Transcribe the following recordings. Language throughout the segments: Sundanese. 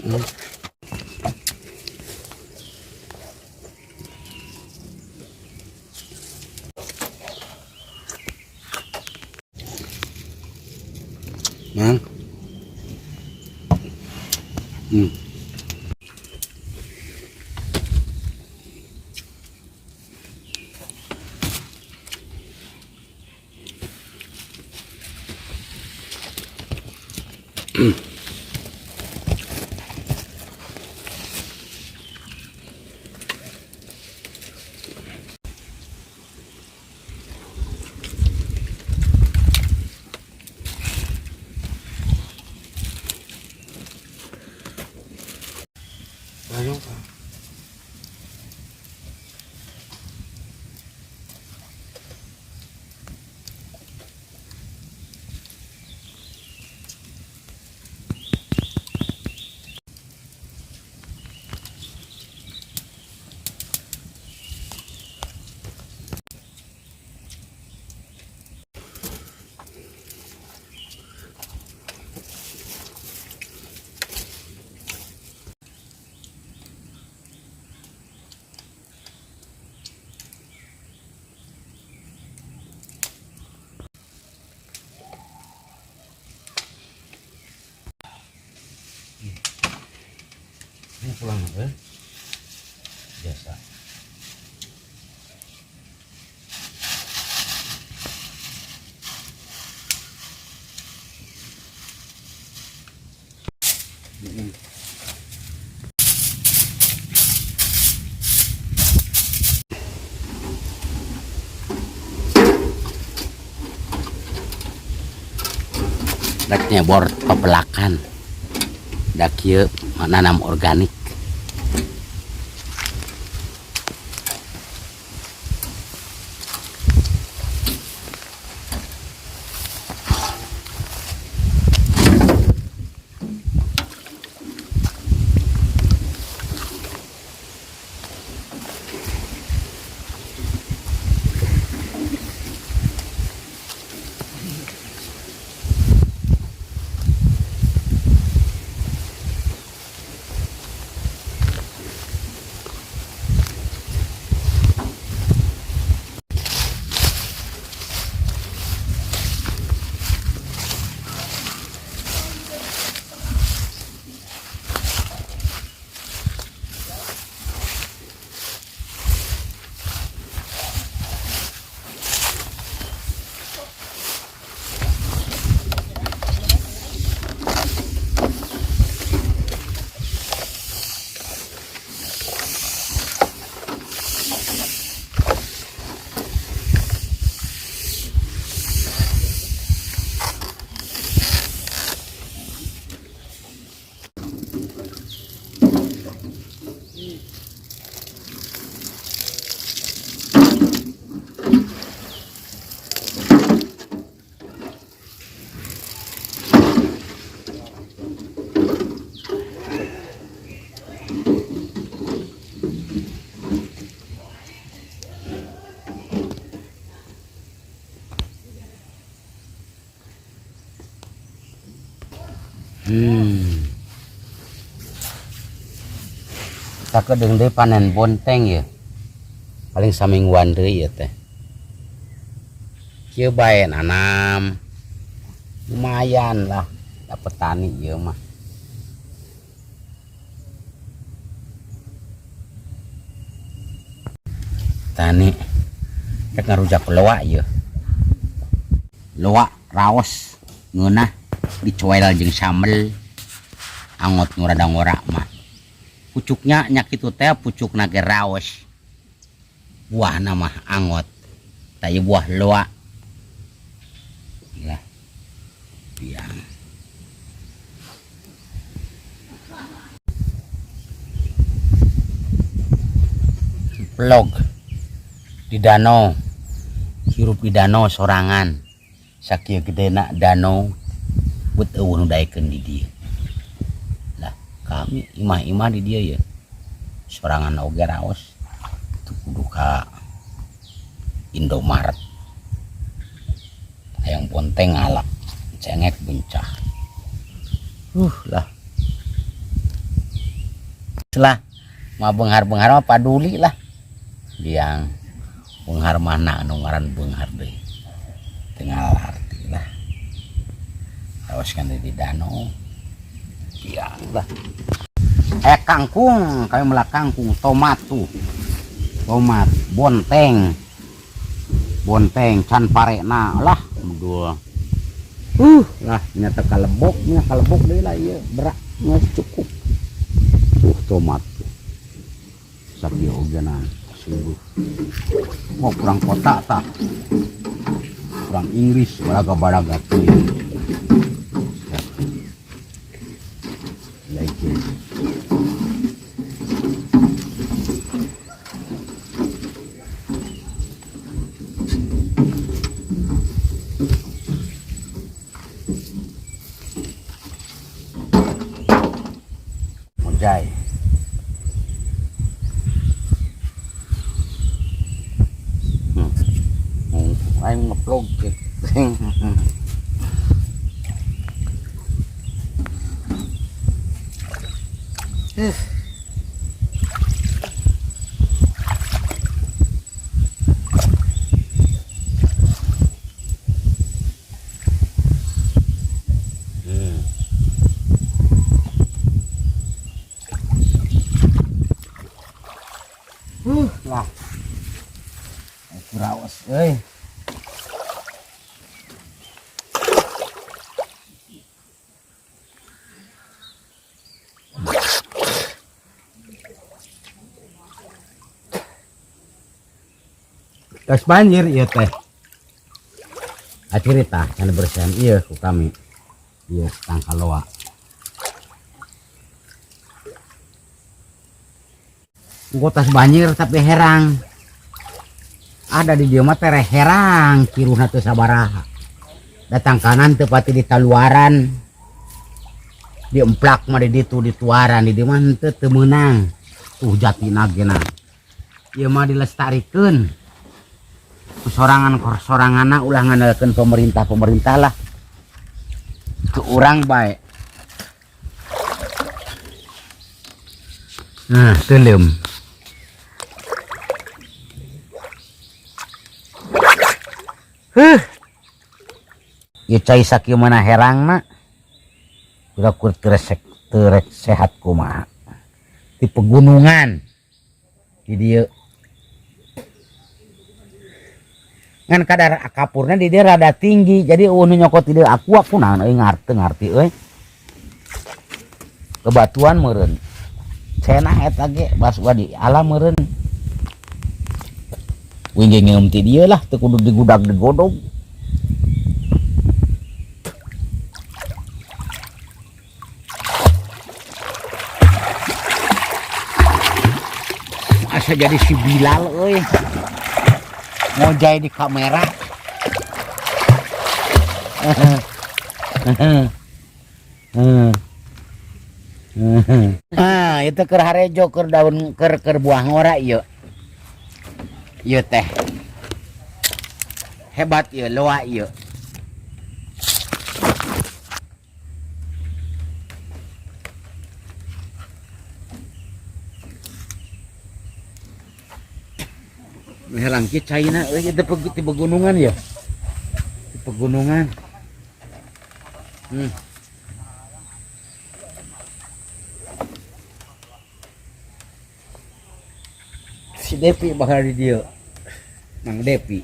Mang. Ayo. Ini pulang apa? Biasa. Rek nyebor pepelakan. Da kieu nanam organik. Sakedeung deui panen bonteng ya. Paling samingguan deui ieu teh. Kieu bae nanam. Lumayan lah da petani ieu mah. Tani rek ngarujak loa ieu. Loa raos ngeunah dicoel jeung sambel angot nu rada ngora mah. Pucuknya nya kitu teh, pucukna ge raos. Buahna mah angot. Tah ieu buah loa. Lah. Biang. Vlog di danau, hirup di danau sorangan, sakieu gedena danau but euweuh nu daekeun di dieu. Lah kami imah-imah di dieu ye sorangan oge raos teu kudu ka Indomaret. Hayang bonteng ngalak cengek bencah. Lah. Lah mah beunghar-beunghar mah paduli lah. Biang beunghar mana anu ngaran beunghar deui. Teu ngalarti lah. Awas kan di danau. Biang lah. Kangkung, kami melak kangkung, tomat tuh. Tomat, bonteng. Bonteng can parena lah dua. Lah nyata kalebok nya kalebok deui lah ieu berak geus cukup. Tuh tomat tuh. Sakieu ogenan sungguh. Oh kurang kota tah. Kurang Inggris baraga-baraga teuing. Like. Mojai. Aing ngeplog ke. Lah. Kuraos euy. Gas banjir ieu teh. Acerita can bersihan ieu ku kami. Ieu tangkaloa. Engko tas banjir tapi herang. Ada di dieu mah tereh herang kiruhna teu sabaraha. Datang kanan teu pati di taluaran. Diemplak mah di ditu di tuaran di dieu mah henteu teu meunang. Tuh jatina ge na. Ieu mah dilestarikeun. Sorangan soranganna ulah ngandalkeun pemerintah-pemerintah lah. Ke urang bae. Nah, teuleum. Huh. Ieu cai sakieu mana herangna. Udah kur teu rek sehat kumaha. Di pegunungan. Di dieu. Ngan kadar kapurna di dieu rada tinggi, jadi eueuh nu nyokot di dieu aku naon euy ngarti ngarti euy. Kebatuan meureun. Cenah eta ge bas di alam meureun. Wing ge ngeum ti dieu lah teu kudu digudag digodog. Asa jadi si Bilal euy. Ngojay di kamera. Ah, itu keur harejo keur daun keur buah ngora ieu. Ieu teh. Hebat ieu loa ieu. Herang ki caina euy itu di pegunungan ya. Di pegunungan. Si Depi bakal di dieu. Mang Depi.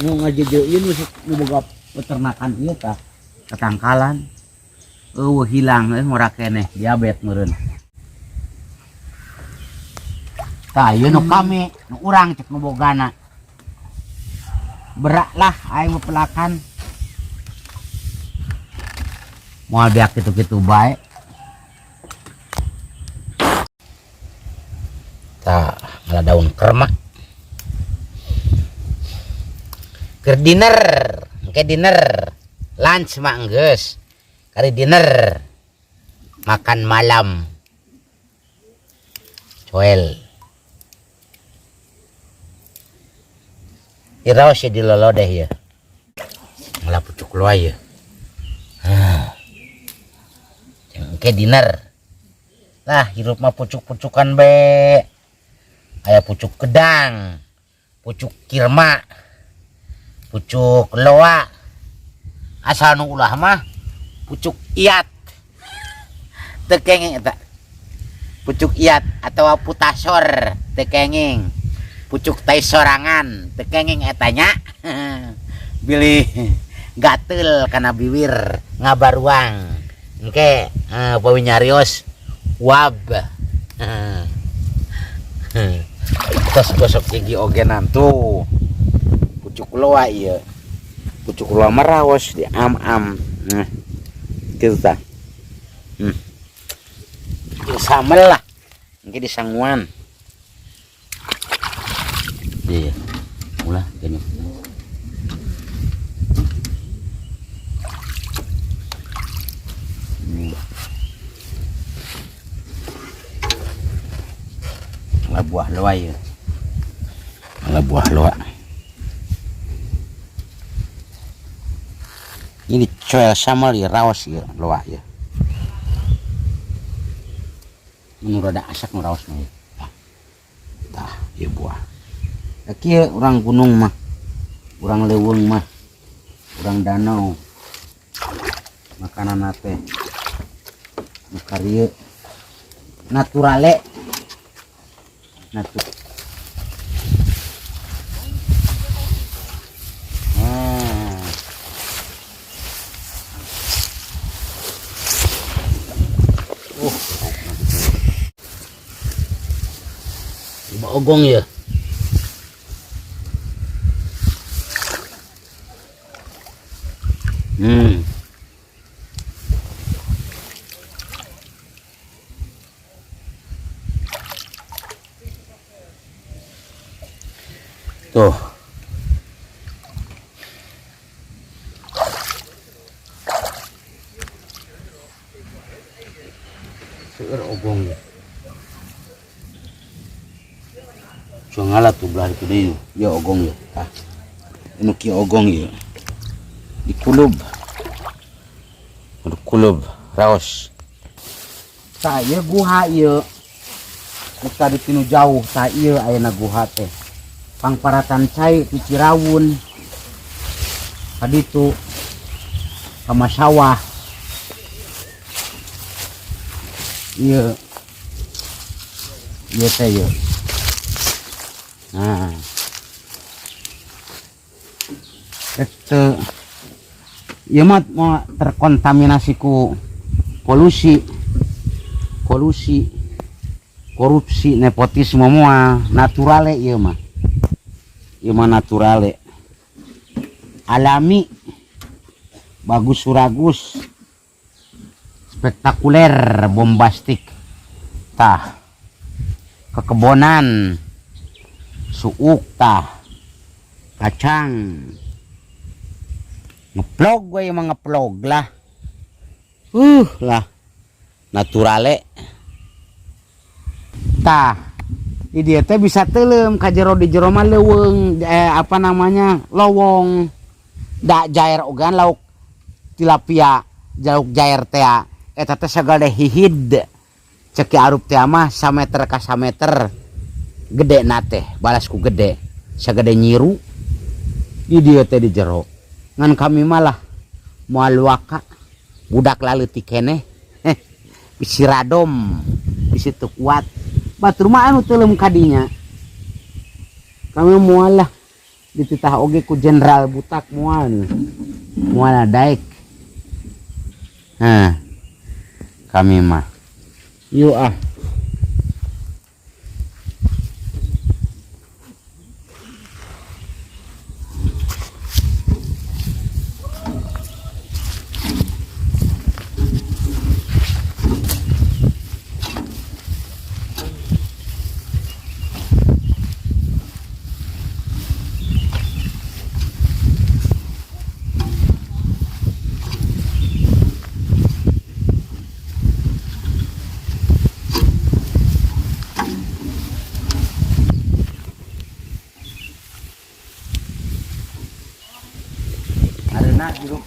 Nu ngajejeuin nu boga peternakan ieu tah, tetangkalan. Eueuh hilang euy ngora keneh diabet meureun. Tah ieu nu kami, nu urang cek nu bogana. Berak lah aing mah pelakan. Moal beak kitu-kitu bae. Tah, malah daun kermak. Keur dinner, engke dinner. Lunch mah enggeus. Kari dinner. Makan malam. Coel. Iraos ya di lolodeh ya. Malah pucuk loa ya. Hah. Engke dinner. Lah hirup mah pucuk-pucukan be. Aya pucuk kedang, pucuk kirma, pucuk loa. Asal nu ulah mah pucuk iat. Teu kenging eta. Pucuk iat atau putasor teu kenging. Pucuk tai sorangan teu kenging eta nya. Bilih gatel kana biwir ngabaruang. Engke bawi nyarios wab. Tos gosok gigi ogenan tuh. Pucuk loa ieu. Pucuk loa meraos di am-am. Nah, kitu tah. Samel lah. Engke disanguan. Iya. Ulah gini. Lah buah loa ya. Lah buah loa. Ini coel sama li raos ya loa ya. Menurut ada asak nu raos mah ya. Tah. Tah, ieu buah. Da kieu urang gunung mah. Urang leuweung mah. Urang danau. Makanan teh. Nu karieu naturale. Natu. Coba ogong ya. Tuh. Seueur ogong ya. Cungala tuh belah itu deh. Ya ogong ya. Tah. Anu ki ogong ya. Dikulub. Dikulub raos. Tah ieu guha ieu. Muka di tinu jauh tah ieu ayeuna guha teh. Pangparatan cai di Cirawun. Kaditu ka sawah. Ieu. Ieu teh ieu. Nah. Eta ieu mah mau terkontaminasi ku polusi. Polusi, korupsi, nepotisme moal naturale ieu mah. Ieu mah naturale. Alami. Bagus suragus. Spektakuler, bombastik. Tah. Kekebonan. Suuk tah. Kacang. Ngeplog we mah ngeplog lah. Lah. Naturale. Tah. Di dieu teh bisa teuleum ka jero di jero mah leuweung, apa namanya? Lowong. Da jair ogan lauk tilapia, lauk jair teh. Eta teh sagale hihid. Cek ki arup teh mah sameter ka sameter. Gede na teh, balas ku gede. Sagede nyiru. Di dieu teh di jero. Ngan kami malah moal waka budak laleutik keneh. Bisi radom, bisi teu kuat. Batur mah anu teuleum kadinya. Kami moal lah dititah oge ku jenderal butak moal. Moal daek. Hah. Kami mah. Yuk ah. Hidup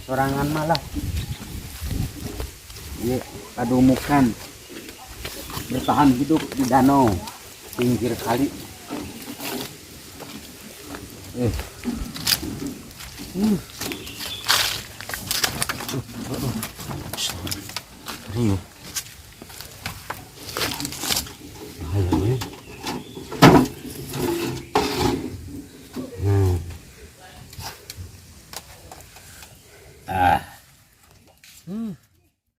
sorangan malah. Iya, kadumukan. Bertahan hidup di danau pinggir kali. Eh. Riuh.